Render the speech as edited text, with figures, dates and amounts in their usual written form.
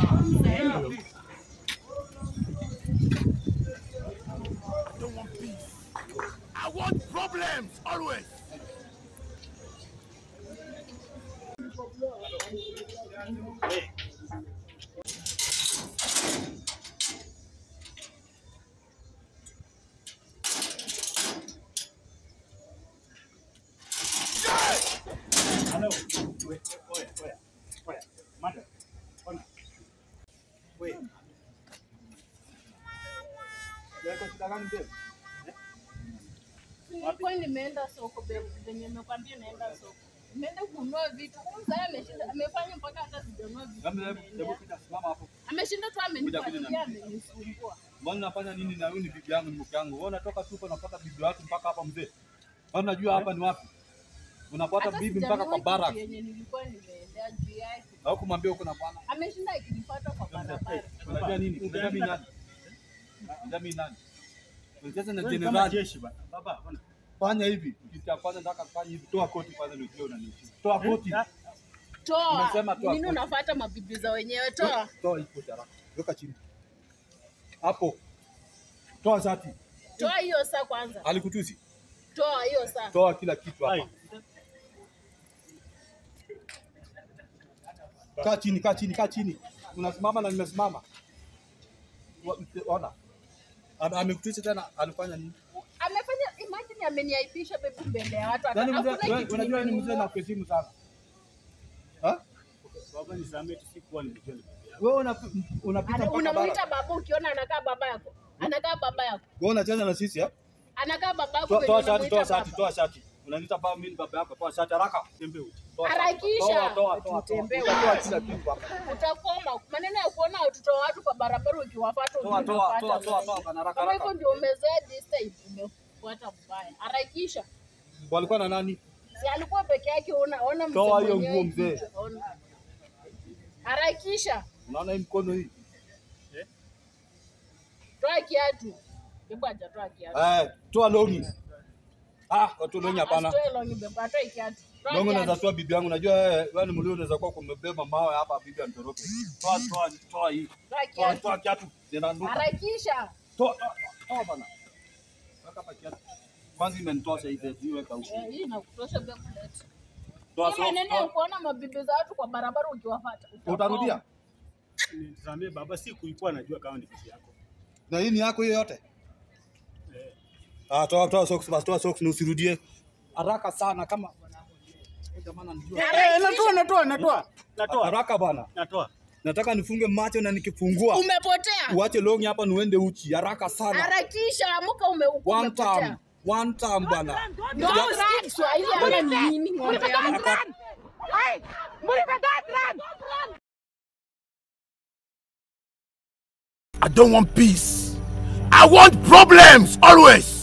I don't want peace. I want problems always. Hello. Wait, wait, wait, wait. Mother. Wait. Nilikuwa nimeenda soko babe, venye nimekwambia naenda soko. Nimeenda kununua vitu. Mzee ameshinda, amefanya mpaka hata sijanunua vitu. Hebu pita, simama hapo. Ameshinda tu amenifuatilia, amenisumbua. Mbona unafanya nini na huyu ni bibi yangu, ni mke wangu? Wewe unatoka tu unapata bibi watu mpaka hapa mzee. Wewe unajua hapa ni wapi? Unapata bibi mpaka kwa baraka. Yenye nilikuwa nimeendea juu yake. Na hukumwambia uko na bwana. Ameshinda akinifuata kwa barabara. Unajua nini? Unajua mimi nani? Unajua mimi nani? Unacheza na jenerali. Jeshi bana. Baba, ona. Fanya hivi. Kitu cha kwanza nataka kufanya hivi. Toa koti kwanza ndio ujue unaniheshimu. Toa koti. Toa. Unasema toa. Nini unafuata mabibi za wenyewe? Toa. Toa hii koti haraka. Weka chini. Hapo. Toa shati. Toa hiyo saa kwanza. Alikutusi. Toa hiyo saa. Toa kila kitu hapa. Kaa chini, kaa chini, kaa chini. Unasimama na nimesimama. Ona. Amekutusi tena, alifanya nini? Amefanya, imagine ameniaibisha baby mbele ya watu. Yaani mzee, unajua ni mzee na kuheshimu sana. Ha? Baba nisamee tu, sikuwa nimejua ni bibi yako. Wewe unapita mpaka unamuita baba ukiona anakaa baba yako. Anakaa baba yako. Wewe unacheza na sisi eh? Anakaa baba yako. Toa shati, toa shati, toa shati. Unaniita baba, mimi ni baba yako. Toa shati haraka. Tembea uchi. Harakisha. Toa, toa, toa. Kila kitu hapa. Utakoma. Maneno ya kuona watoto wa watu kwa barabara ukiwafuata. Toa, toa, toa, toa, toa haraka haraka. Hivyo ndio umezoea this time, umefuata mbaya. Harakisha. Walikuwa na nani? Si alikuwa peke yake, ona mzee. Toa hiyo nguo mzee. Harakisha. Unaona hii mkono hii? Eh? Toa kiatu. Hebu acha toa kiatu. Eh, toa longi. Ah, watu longi hapana. Toa longi bebe, atoe kiatu. Longi unaweza toa bibi yangu, unajua wewe ni mlio unaweza kuwa kumebeba mawe hapa bibi anitoroke. Toa, toa, toa hii. Toa kiatu. Toa kiatu. Ninaanguka. Harakisha. Toa, toa, toa bana. Weka hapa kiatu. Kwanza imenitosha hii bebe, weka huko. Eh, hii inakutosha bebe. Toa socks. Maneno ya kuona mabibi za watu kwa barabara ukiwafuata. Utarudia? Nisamee baba, sikuwa najua kama ni bibi yako. Na hii ni yako hiyo yote? Ah, toa toa socks basi, toa socks na usirudie. Haraka sana kama jamaa ananijua. Eh, natoa, natoa, natoa. Natoa. Haraka bana. Natoa. Nataka nifunge macho na nikifungua. Umepotea. Uache longi hapa niende uchi. Haraka sana. Harakisha, amuka umepotea. One time. One time bana. Ndio usikie Kiswahili ama ni nini ng'ombe yangu. I don't want peace. I want problems always.